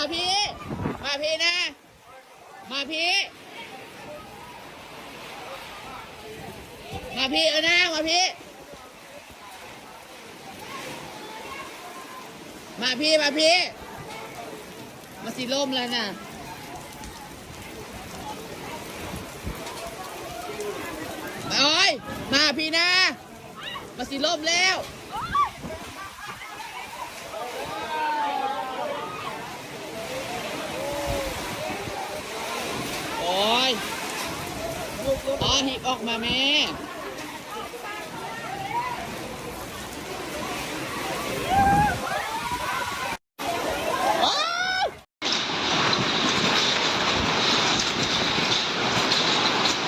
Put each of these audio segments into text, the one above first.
າພີ້ ມາພີ້ນະ ມາພີ້ ມາພີ້ ເອີນາງ ມາພີ້ ມາພີ້ ມາພີ້ ມັນຊິລົ້ມແລ້ວນະ ໂອ້ຍ ມາພີ້ນະ ມັນຊິລົ້ມແລ້ວ ໂອ້ຍ ອໍ ຮີບອອກມາແມ້.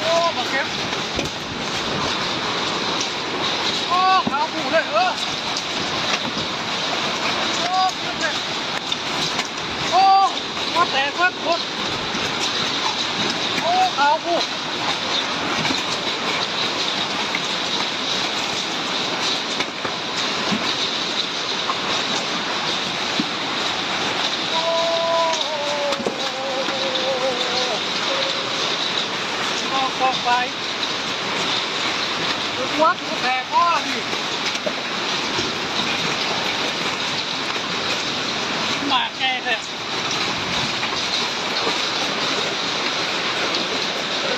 ໂອ້ ບັກເຂັບ ໂອ້ ຂາວຜູ້ເລີຍ ເອີ ໂອ້ ເກັບເລີຍ ໂອ້ ຫົວແຕກເບິດ ໂອ້ ຂາວຜູ້. ອອກ ອອກໄປ ວັດ ແຕກບໍ່ນີ້ ໝາກໃຫຍ່ແທ້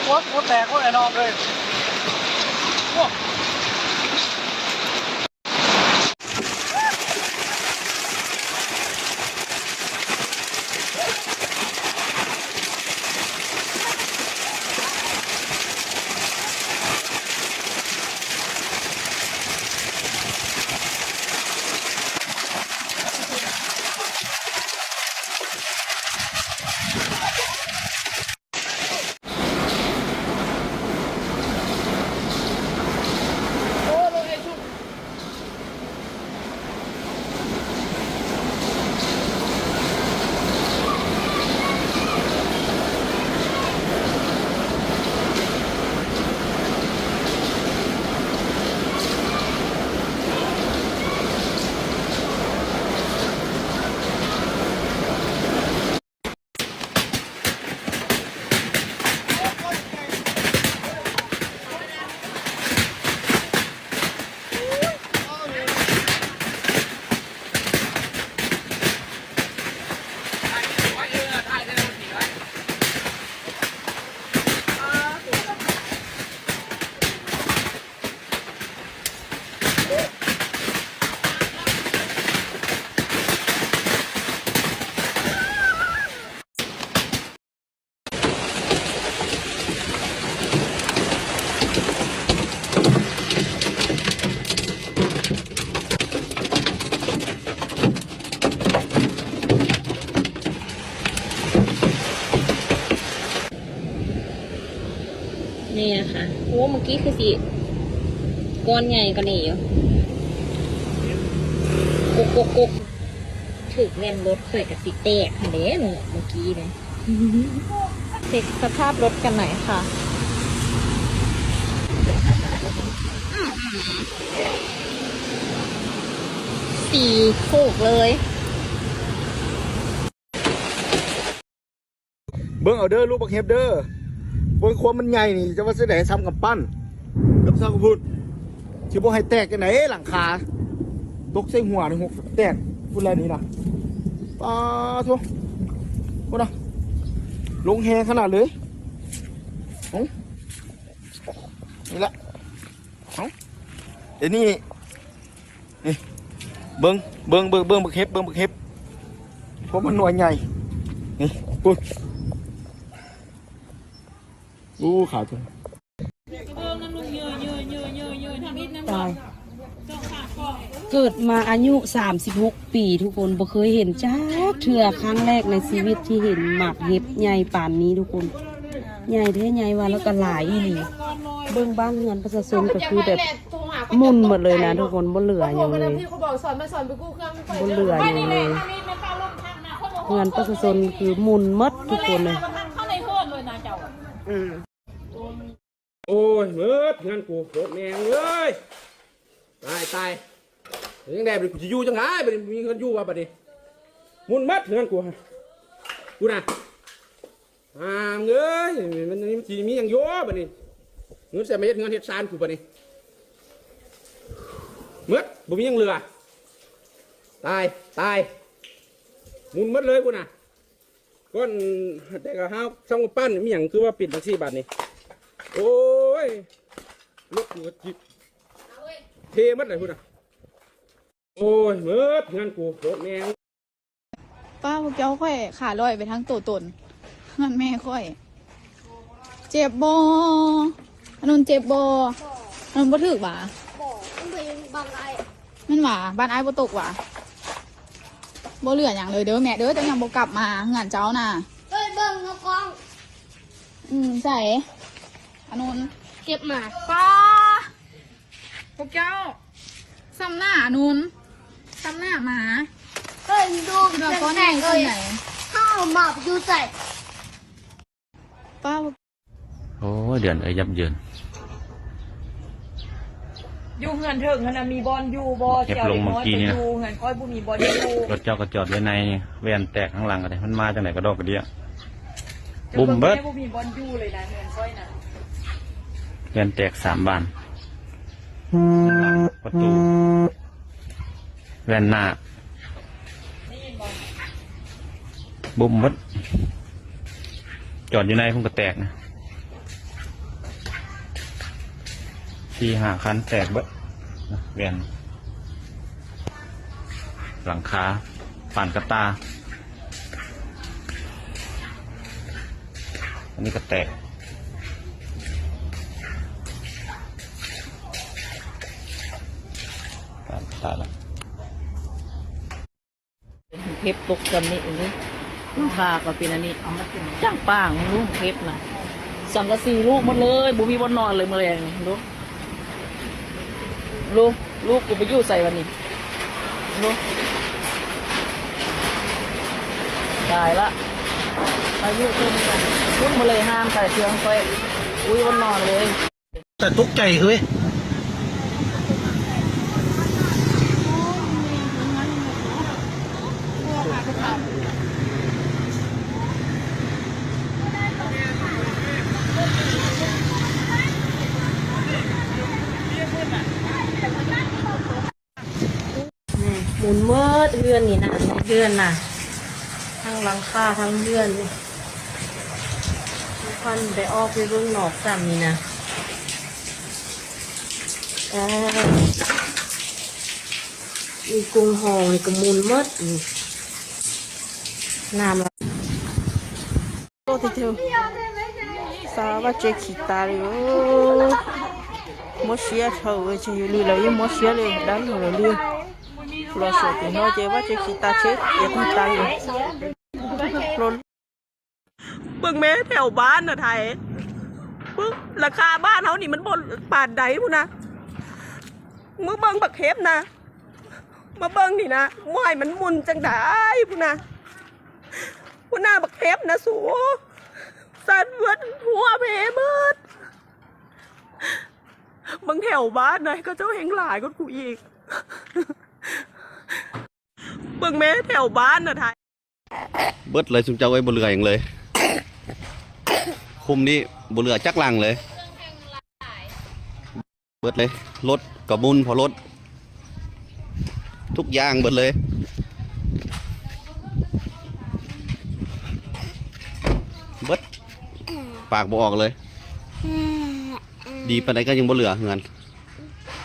ວັດ ແຕກບໍ່ ໄອ້ນ້ອງເອີຍ ໂອ້. ນີ້ນະຄະ ໂອ້ ເມື່ອກີ້ຄືຊິກ້ອນໃຫຍ່ກວ່ານີ້ຢູ່ ກົກໆໆ ຖືກແວ່ນລົດຂ້ອຍກະຊິແຕກຫັ້ນແຫຼະເນາະ ເມື່ອກີ້ນີ້. ເຊັກສະພາບລົດກັນໜ້ອຍຄ່ະ ສີໂຄກເລີຍ. ເບິ່ງເອົາເດີລູກບັກເຫັບເດີ ເບິ່ງຄວາມມັນໃຫຍ່ນີ້ ຈະວ່າຈັ່ງໃດ ສ່ຳກຳປັ້ນ ເກືອບສ່ຳກຳປຸ້ນ ຊິບໍ່ໃຫ້ແຕກຈັ່ງໃດ ຫຼັງຄາຕົກໃສ່ຫົວນີ້ ຫົກແຕກພຸ້ນແຫຼະນີ້ນະ ປາໂທ້ ພຸ້ນນະ ລົງແຮງຂະໜາດເລີຍ ເອົ້າ ນີ້ລະ ເອົ້າ ດຽວນີ້ ນີ້ ເບິ່ງ ເບິ່ງ ເບິ່ງ ເບິ່ງບັກເຫັບ ເບິ່ງບັກເຫັບ ພວກມັນໜ່ວຍໃຫຍ່ ນີ້ ປຸ້ນ ໂອ້ ຂາວຈັງ ຕາຍ ເກີດມາອາຍຸສາມສິບຫົກປີ ທຸກຄົນ ບໍ່ເຄີຍເຫັນຈັກເທື່ອ ຄັ້ງແລກໃນຊີວິດທີ່ເຫັນໝາກເຫັບໃຫຍ່ປານນີ້ ທຸກຄົນ ໃຫຍ່ແທ້ໃຫຍ່ວ່າ ແລ້ວກໍຫຼາຍອີ່ຫຼີ ເບິ່ງບ້ານເຮືອນປະຊາຊົນກໍຄືແບບ ໝຸ່ນໝົດເລີຍນະທຸກຄົນ ບໍ່ເຫຼືອຫຍັງເລີຍ ບໍ່ເຫຼືອຫຍັງເລີຍ ເຮືອນປະຊາຊົນຄືໝຸ່ນໝົດທຸກຄົນເລີຍ ໂອ້ຍ ໝົດເຮືອນກູ ໂຄດແມ່ງເອີຍ ຕາຍ ຕາຍ ເຮັດຈັ່ງໃດບັດນີ້ ກູຊິຢູ່ຈັ່ງໃດບັດນີ້ ບໍ່ມີເຮືອນຢູ່ວ່າບັດນີ້ ໝຸ່ນໝົດເຮືອນກູ ຮະ ພຸ້ນນະ ຫາເອີຍ ມັນ ມັນຊິມີຫຍັງຢູ່ບັດນີ້? ເງິນໃສ່ມາເຮັດເຮືອນເຮັດຊານກູບັດນີ້ ໝົດ ບໍ່ມີຫຍັງເຫຼືອ. ຕາຍ ຕາຍ ໝຸນໝົດເລີຍພຸ້ນນະ. ກ່ອນແຕ່ກໍຫາຊ່ອງປັ້ນ ມີຫຍັງຄືວ່າເປັນຈັ່ງຊີ້ບັດນີ້? ໂອ້ຍ ລົດກູກໍຈິບ ເທໝົດເລີຍພຸ້ນນະ. ໂອ້ຍ ໝົດເຮືອນກູ ໂຄດແມ່ງ. ປ້າ ພວກເຈົ້າ ຂ້ອຍຂາລອຍໄປທາງໂຕຕົນ ເຮືອນແມ່ຂ້ອຍ. ເຈັບບໍ່? ອານົນເຈັບບໍ່? ອານົນບໍ່ຖືກຫວາ? ບໍ່ ມັນເປັນບາດອ້າຍ ມັນຫວາ? ບາດອ້າຍບໍ່ຕົກຫວາ? ບໍ່ເຫຼືອຫຍັງເລີຍເດີແມ່ເດີ ເຈົ້າຍັງບໍ່ກັບມາເຮືອນເຈົ້ານະ. ເອີຍ ເບິ່ງໃນກ້ອງ. ອືມ ໃສ? ອານົນ ເຈັບມາ. ປ້າ ພວກເຈົ້າ ສ່ຳໜ້າອານົນ ສ່ຳໜ້າໝາ. ເອີຍ ດູ ເປັນແຕກເລີຍ. ເຮົາໝາຢູ່ໃສ? ປ້າ ໂອ້ຍ ເດືອນເອີຍ ຍັບເຢິນ. ຢູ່ເຮືອນເທິງຫັ້ນນະ ມີບ່ອນຢູ່ບໍ່? ເຈັບລົງເມື່ອກີ້ນີ້ນະ. ຢູ່ເຮືອນຂ້ອຍບໍ່ມີບ່ອນຢູ່. ລົດເຈົ້າກໍຈອດໄວ້ໃນ ແວ່ນແຕກຂ້າງຫຼັງກໍໄດ້ ມັນມາຈັ່ງໃດກະດອກກະເດຍ ບຸ້ມເບິດ. ບໍ່ມີບ່ອນຢູ່ເລີຍນະ ເຮືອນຂ້ອຍນະ. ແວ່ນແຕກສາມບານ ປະຕູ ແວ່ນໜ້າ ບຸ້ມເບິດ. ຈອດຢູ່ໃນພຸ້ນກໍແຕກນະ ສີ່ຫ້າຄັນແຕກເບິດ. ແວ່ນ ຫຼັງຄາ ປານກະຕ່າ. ອັນນີ້ກໍແຕກ ຕາຍລະ. ເຫັບຕົກສ່ຳນີ້ເດ້ ຫຼັງຄາກໍເປັນອັນນີ້ ຈັງປາງລູກເຫັບນະ ສັງກະສີລູກໝົດເລີຍ ບໍ່ມີບ່ອນນອນເລີຍມື້ແລງນີ້. ລູກ ລູກ ລູກ ກູໄປຢູ່ໃສບັດນີ້? ລູກ ຕາຍລະ ພາຍຸຂຶ້ນ ຂຶ້ນມາເລີຍ ຫ້າມຂາຍເຄື່ອງຂ້ອຍ ອຸ້ຍ ບ່ອນນອນເລີຍ. ແຕ່ຕົກໃຈເຮີ້ຍ. ນີ້ ໝຸນໝົດເຮືອນນີ້ນະ ເຮືອນນະ ທັງຫຼັງຄາທັງເຮືອນນີ້ ບໍ່ທັນໄດ້ອອກໄປເບິ່ງນອກຊ້ຳນີ້ນະ. ເອີ ອີກງຫ້ອງນີ້ກໍໝຸນໝົດນີ້ ນ້ຳລະ. โตเถวสาว่าเจขีตาเลยโอ้หมดเสียเถาเอ้ยเจอยู่ลือแล้วยังหมดเสียเลยดันหัวลือรอสวดอยู่เนาะเจว่าเจขีตาเช็ดเจขีตาเลยโลนเบิ่งแม่แถวบ้านน่ะไทยเบิ่งราคาบ้านเฮานี่มันบ่ปานใดพุ้นนะ มึงเบิ่งบักเห็บนะ มาเบิ่งนี่นะ มวยมันหมุนจั่งใดพุ้นนะ พุ้นน่ะบักเห็บนะสู สั่นเบิด หัวเพเบิด เบิ่งแถวบ้านนะ เขาเจ้าแฮงหลายกว่ากูอีก เบิ่งแม่แถวบ้านน่ะไทย เบิดเลยซุมเจ้าเอ้ย บ่เหลือหยังเลย คุมนี้บ่เหลือจักหลังเลย เบิดเลย รถก็หมุนเพราะรถ ทุกอย่างเบิดเลย เบิด ปากบ่ออกเลย ดีปานใดก็ยังบ่เหลือเฮือน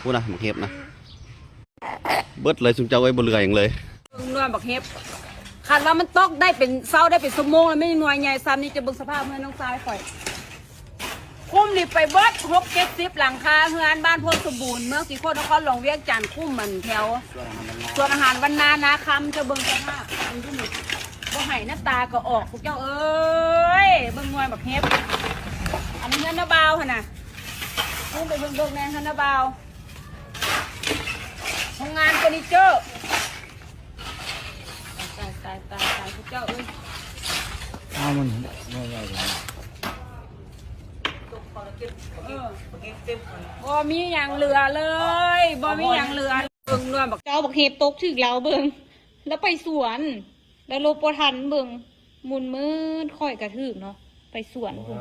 พู้นนะ บักเห็บนะ เบิดเลยซุมเจ้าเอ้ย บ่เหลือหยังเลย เบิ่งหน่วยบักเห็บ คันว่ามันตกได้เป็นเช้าได้เป็นชั่วโมงแล้ว แม่นหน่วยใหญ่ซ้ำนี่ จะเบิ่งสภาพเฮือนน้องชายข่อย คุมนี่ไปเบิด หกเจ็ดสิบ หลังคาเฮือนบ้านโพนสมบูรณ์ เมืองศรีโคตร นครหลวงเวียงจันทน์ คุมมันแถวสวนอาหารวันนา นาคำ จะเบิ่งสภาพ มันอยู่นี่ บ่ให้น้ำตาก็ออก พวกเจ้าเอ้ย เบิ่งหน่วยบักเห็บ อันนี้เฮือนน้าบ่าวหั่นน่ะ คุมไปเบิ่งเบิ่งแน่เฮือนน้าบ่าว โรงงานเฟอร์นิเจอร์ ตาย ตาย ตาย ตาย พวกเจ้าเอ้ย เอามัน เออ บ่มีหยังเหลือเลย บ่มีหยังเหลือ เบิ่งหน่วยบัก เจ้าบักเห็บตกถืกลาวเบิ่ง แล้วไปสวน แล้วหลบบ่ทันเบิ่ง ໝຸ່ນໝົດ ຂ້ອຍກະຖືກເນາະ ໄປສວນພຸ້ນ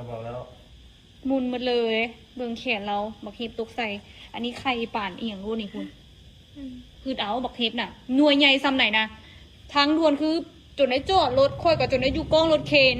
ໝຸ່ນໝົດເລີຍ. ເບິ່ງແຂນລາວ ບັກເຫັບຕົກໃສ່. ອັນນີ້ໄຂ່ປານອີ່ຫຍັງບໍ່ນີ້ພຸ້ນ. ຄຶດເອົາບັກເຫັບນະ ໜ່ວຍໃຫຍ່ຊ່ຳໃດນະ. ທາງດ່ວນຄືຈົນໄດ້ຈອດລົດ ຂ້ອຍກໍຈົນໄດ້ຢູ່ກ້ອງລົດເຄນ.